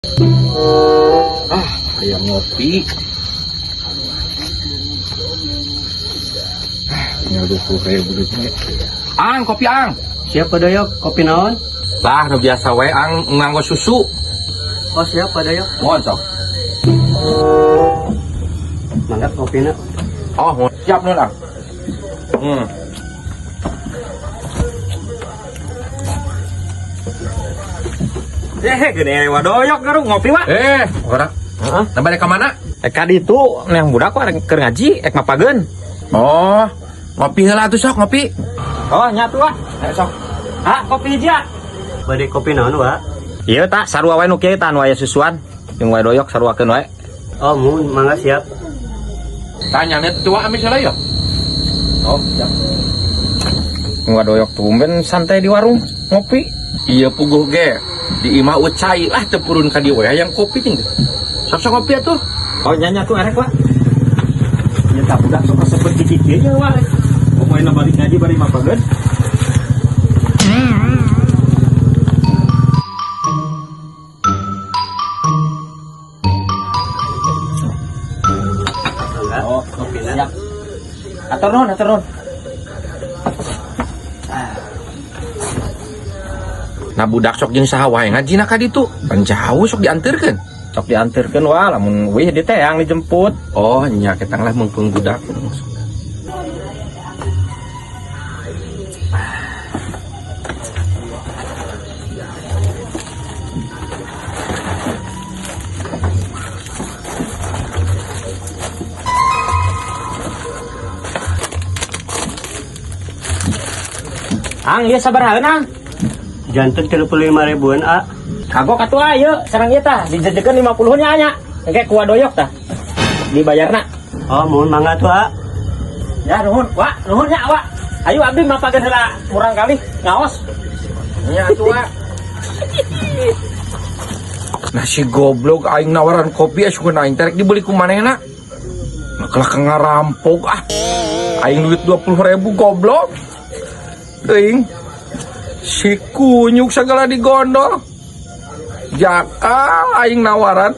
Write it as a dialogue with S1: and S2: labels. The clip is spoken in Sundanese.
S1: Ah, hayang ngopi. Ah, tinggal 20 ribu duitnya. Ang, kopi, Ang.
S2: Siap, Wa Doyok, kopi naon?
S1: Bah, nu biasa we, Ang, nganggo susu.
S2: Oh, siap, Wa Doyok.
S1: Mohon sok.
S2: Mangga kopina.
S1: Oh, mohon. Siap nuhun, Ang.
S3: Eh, gini Wa Doyok garung ngopi, Wa.
S1: Eh, ora.
S3: Heeh.
S1: Nah, balik ke mana?
S3: Eh, ka ditu neang budak, Wa, keur ngaji ek mapageun.
S1: Oh, ngopi heula atuh, sok ngopi.
S3: Oh, nya tuh, Wa.
S1: Eh, sok.
S3: Ah, kopi hiji, ah.
S2: Bade kopi naon, Wa?
S3: Ieu tah sarua wae nu kieu tah, nu aya susuan. Jeung Wa Doyok saruakeun wae.
S2: Oh, mun mangga, siap.
S1: Tanya net tua amis heula yo.
S3: Oh, siap. Wa Doyok tumben santai di warung ngopi.
S1: Iya, puguh ge. Di imah ucai lah teu purun ka dieu we hayang kopi ting. Sok, sok ngopi atuh.
S3: Oh, nya nya tuh erek, Wa. Nya tah budak sok resep kieu kieu nya, Wa. Pokoknya balik ngaji bari mapageun.
S2: Mangga
S3: Oh,
S2: kopina.
S3: Siap. Atur nuhun, atur nuhun.
S1: Nah, budak sok jeung saha wae ngajina ka ditu? Pan jauh, sok dianterkeun?
S3: Sok dianterkeun, Wa, lamun wih di teh yang dijemput.
S1: Oh, nya ketang lah mumpung budak.
S3: Ang, ieu sabaraha, Ang?
S2: Janten 35 ribuan, A.
S3: Kagok atuh, ah, ieu sareng ieu tah dijejekeun 50 nya nya. Engke ku Wa Doyok tah. Dibayarna.
S2: Oh, mun mangga tuh, A.
S3: Ya nuhun, Wa, nuhun nya, Wa. Ayo abdi mapageun heula murang kali ngaos.
S1: Nya atuh, Wa. Nah, si goblok, aing nawaran kopi asukeun aing terek dibeli ku manehna. Nah, kelak ngarampok ah. Aing duit 20 ribu, goblok. Teuing. Si kunyuk segala digondol. Jaka aing nawaran.